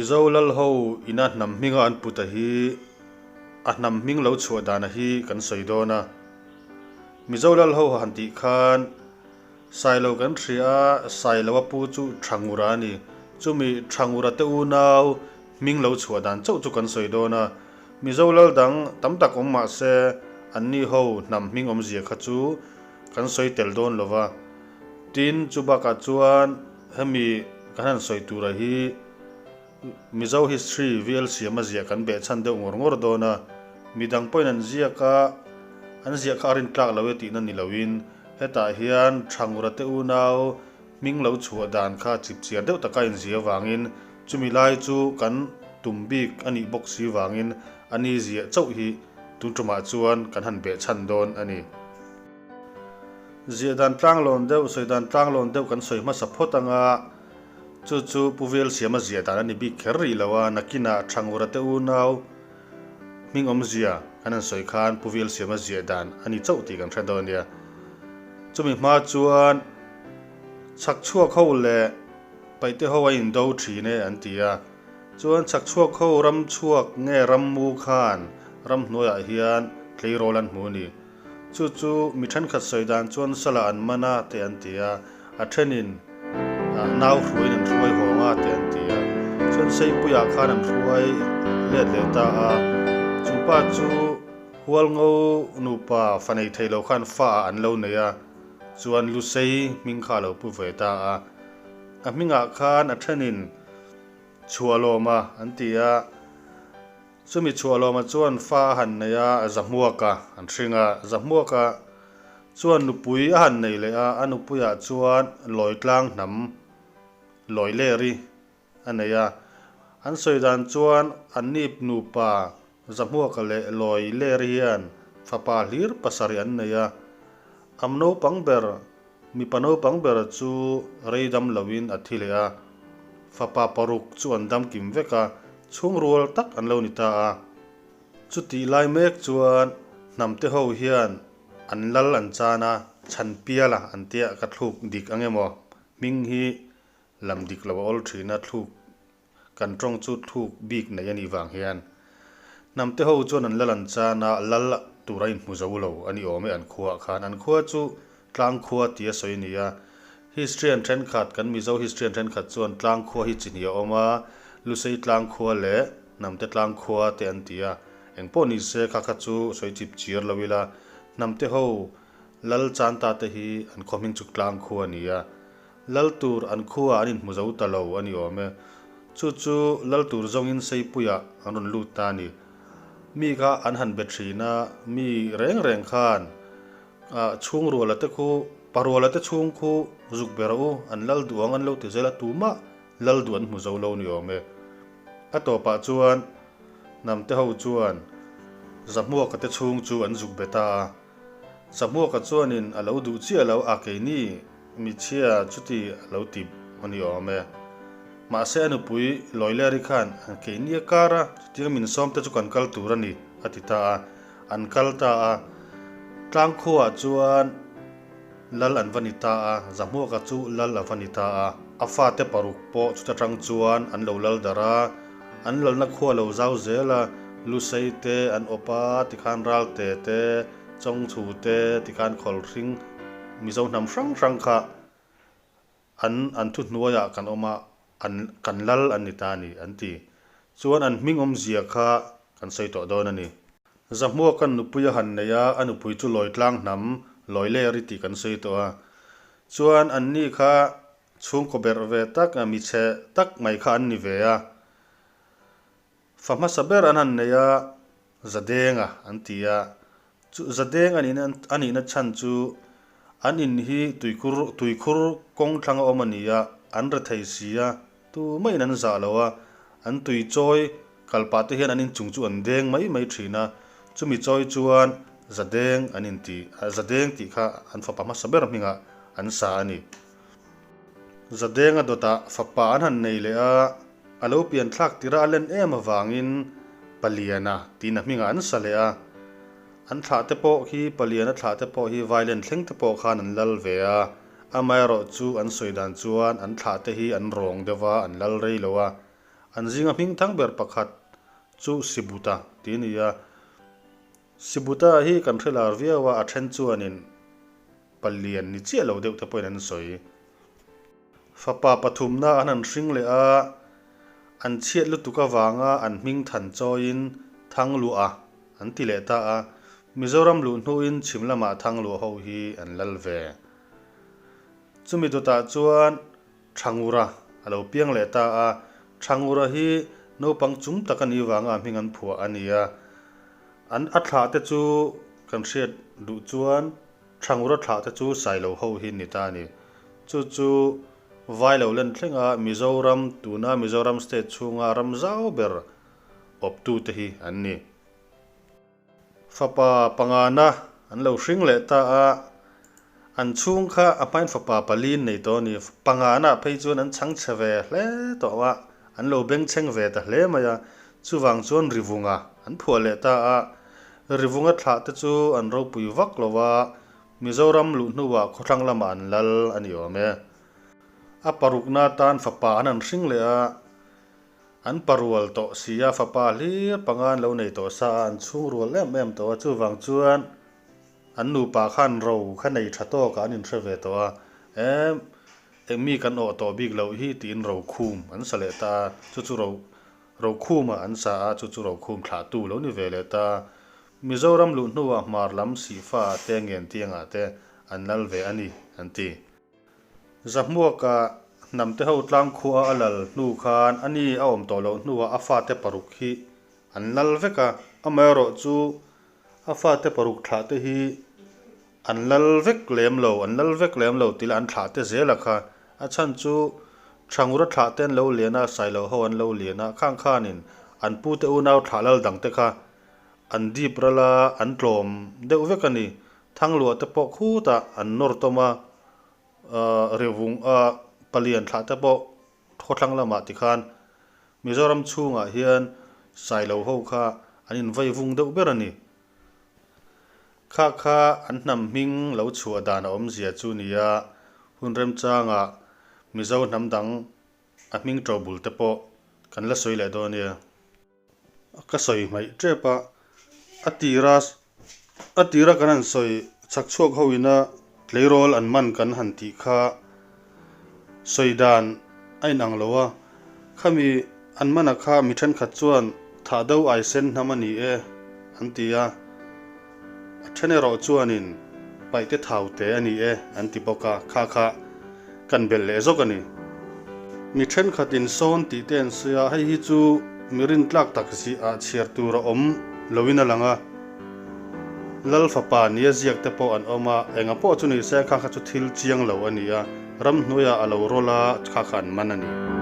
Mizo lal ho ina hnam hminga an put a hi a hnam hming lo chhuah dan a hi kan sawi dawn a. Mizo lal ho han tih khan Sailo kan hria a, Sailo a pu chu Thangura a ni. Chumi Thangura te unau hming lo chhuah dan chauh chu kan sawi dawn a. Mizo lal dang tam tak awm mah se anni ho hnam hming awmzia kha chu kan sawi tel dawn lo va. Tin, chu bakah chuan hemi kan han sawi tura hi Mizo history VL siama ziah kan behchhan deuh ngawr ngawr dawn a, midang pawhin an ziak a, an ziah kha a rintlak lo e tihna ni loin hetah hian Thangura te unau hming lo chhuah dan kha chipchiar deuh taka inzia vangin chumi lai chu kan tum bik a nih bawk si vangin a ni ziah chauh hi tun tumah chuan kan han behchhan dawn a ni. Ziah dan tlanglawn deuh, sawi dan tlanglawn deuh kan sawi hmasa phawt anga chu chu Pu Velsiama ziah dan a ni bik kher rih lo a, nakinah Thangura te unau hming awmzia kan han sawi khan Pu Velsiama ziah dan a ni chauh tih kan hre dawn nia. Chumi hma chuan chhak chhuak ho leh paihte ho a indo thin e an ti a, chuan chhak chhuak ho ram chhuak nge rammu khan ramhnuaiah hian tleirawl an hmu a ni. Chu chu mi thenkhat sawi dan chuan sala an man a te an ti a, a thenin nau hruaiin an hruai hawng a te an ti a. Chuan Seipuiah khan an hruai let leh ta a, chu pa chu Hualngo nupa fa nei thei lo khan fa ah an lo nei a, chuan Lusei hming kha a lo pu ve ta a. A hmingah khan a thenin Chhuahlawma an ti a. Chumi chhuahlawma chuan fa a han nei a, Zahmuaka an hring a. Zahmuaka chuan nupui a han nei leh a, a nupuiah chuan Lawitlang hnam Lawileri a nei a. An sawi dan chuan an nip nupa Zahmuaka leh Lawileri hian fapa hlir pasarih an nei a. Am naupang ber, mipa naupang ber chu rei dam loin a thi leh a. Fapa paruk chu an dam kim vek a. Chhungrual tak an lo ni ta a. Chutih lai mek chuan hnamte ho hian an lal an chan a, chhan pial a an tia ka thluk dik ang emaw hming hi lam dik lo a awl thin a, thluk kan tawng chu thluk bik nei a nih vang hian hnamte ho chuan an lal an chan a, lal tur a inhmu zo lo a ni awm e an khuaah khan. An khua chu Tlangkhua tia sawi a ni a. History an thenkhat, kan Mizo history an thenkhat chuan Tlangkhua hi chi hnih a awm a, Lusei Tlangkhua leh Hnamte Tlangkhua te an ti a. Engpawh ni se kha kha chu sawi chip chir lo ila, Hnamte ho Lal Chanta te hi an khaw hming chu Tlangkhua a ni a. Lal tur an khuaah an inhmu zo ta lo a ni awm e. Chu chu Lal tur zawngin Seipuiah an rawn lut ta a ni. Mi kha an han be thin a, mi reng reng khan Chhungruala te khu, Paruala te chhung khu zuk ber u, an lal duh ang an lo ti zel a, tumah lal duh an hmu zo lo ni awm e. A tawpah chuan Hnamte ho chuan Zahmuaka te chhung chu an zuk be ta a. Zahmuaka chuanin a lo duh chiah lo a, keini michhia chuti a lo ti a ni awm e. Mahse a nupui Lawileri khan keini a kar a, chutiang min sawmte chu kan kal tur a ni a ti ta a. An kal ta a, tlangkhuaah chuan lal an va ni ta a, Zahmuaka chu lal a va ni ta a. A fate paruk pawh chuta tang chuan an lo lal darh a, an lalna khua lo zau zel a, Lusei te an awp a, tikhan Ralte te, Chawngchhu te, tikhan Khawlhring, Mizo hnam hrang hrang kha An an thuhnuaiah kan awm a, an kan lal an ni ta a ni, an ti. Chuan an hming awmzia kha kan sawi tawh dawn a ni. Zahmuaka'n nupui a han nei a, a nupui chu Lawitlang hnam, Lawileri tih kan sawi tawh a. Chuan anni kha chhungkaw berh ve tak, michhe tak mai kha an ni ve a. Fa hmasa ber an han nei a, Zadenga an ti a. Chu Zadeng a nihna a nihna chhan chu an in hi tuikhur tuikhur kawng thlanga awm a ni a, an re thei si a, tumah in an zah lo a, an tui chawi kalpah te hian an inchung chu an deng mai mai thin a, chumi chawi chuan Zadeng an inti Zadeng tih kha an fapa hmasa ber hmingah an sa a ni. Zadenga dawtah fapa an han nei leh a, a lo pian thlak tirh a a len em avangin Paliana tiin a hmingah an sa leh a. An thlah te pawh khi Paliana thlah te pawh hi Vailen thleng te pawh khan an lal ve a, amaherawhchu an sawi dan chuan an thlah te hi an rawng deuh a, an lal rei lo a. An zinga hming thang ber pakhat chu Sibuta tih a ni a. Sibuta hi kan hre lar viau a, a then chuanin palian ni chiah lo deuh te pawhin an sawi. Fapa pathumna an han hring leh a, an chhiat lutuk avanga an hming than chawiin Thangluah an ti leh ta a, Mizoram luh hnuin chhim lamah Thangluah ho hi an lal ve. Chumi dawtah chuan Thangura a lo piang leh ta a, Thangura hi naupang chung tak a nih vanga a hming an phuah a ni a, an a thlah te chu kan hriat duh chuan Thangura thlah te chu Sailo ho hi ni ta a ni. Chu chu Vailo len thlenga Mizoram tuna Mizoram state chhunga ram zau ber awptute hi an ni. Fapa pangana an lo hring leh ta a, an chhung kha a hmain fapa paliin nei tawh a ni. Pangana phei chuan an chhang chhe ve hle tawh a, an lo bengchheng ve ta hle mai a, chuvang chuan Rivunga an phuah leh ta a. Rivunga thlah te chu an ropui vak lo a, Mizoram luh hnuah khawthlang lamah an lal a ni awm e. A parukna tan fapa an han hring leh a. An parual tawh si a, fapa hlir panga an lo nei tawh sa a, an chhung rual em em tawh a, chuvang chuan an nupa khan ro kha nei tha tawkah an inhre ve tawh a, em eng mi kan awh tawh bik loh hi tiin rokhum an sa leh ta a, chu chu ro rokhumah an sa a, chu chu rokhum thlahtu lo ni ve leh ta a, Mizoram luh hnuah hmar lam sihfa ah te ngentiangah te an lal ve a ni an ti. Zahmuaka hnamte ho tlang khua a lal hnu khan a ni a awm tawh loh hnuah a fate paruk hi an lal vek a, amaherawh chu a fate paruk thlah te hi an lal vek lem lo, an lal vek lem lo tih lah an thlah te zel a kha. A chhan chu Thangura thlah te an lo lian a, Sailo ho an lo lian a, khang khanin an pute unau thlah lal dang te kha an dip ral a, an tlawm deuh vek a ni. Thangluah te pawh khutah an nawr tawm a, Revung a palian thlah te pawh khawthlang lamah tikhan Mizoram chhungah hian Sailo ho kha an invai vung deuh ber a ni. Kha kha an hnam hming lo chhuah dan a awmzia chu nia hun remchangah Mizo hnam dang a hming to bul te pawh kan la sawi leh dawn nia. Ka sawi hmaih tep a, a tira a tira kan han sawi chhak chhuak ho ina tleirawl an man kan han tih kha sawi dan a inang lo a, khami an mana kha mi thenkhat chuan thah do ai sen hnam a ni e an ti a, a then erawh chuanin paihte thau te a ni e an ti bawk a, kha kha Kan belh leh zawk a ni. Mi thenkhat in sawn tih te an sawi a, hei hi chu mi rintlak tak zih ah chhiar tur a awm loin a lang a. Lal fapa nia ziak te pawh an awm a, enga pawh chu ni se kha kha chu thil chiang lo a ni a, ramhnuaiah a lo rawl a, kha kha an man a ni.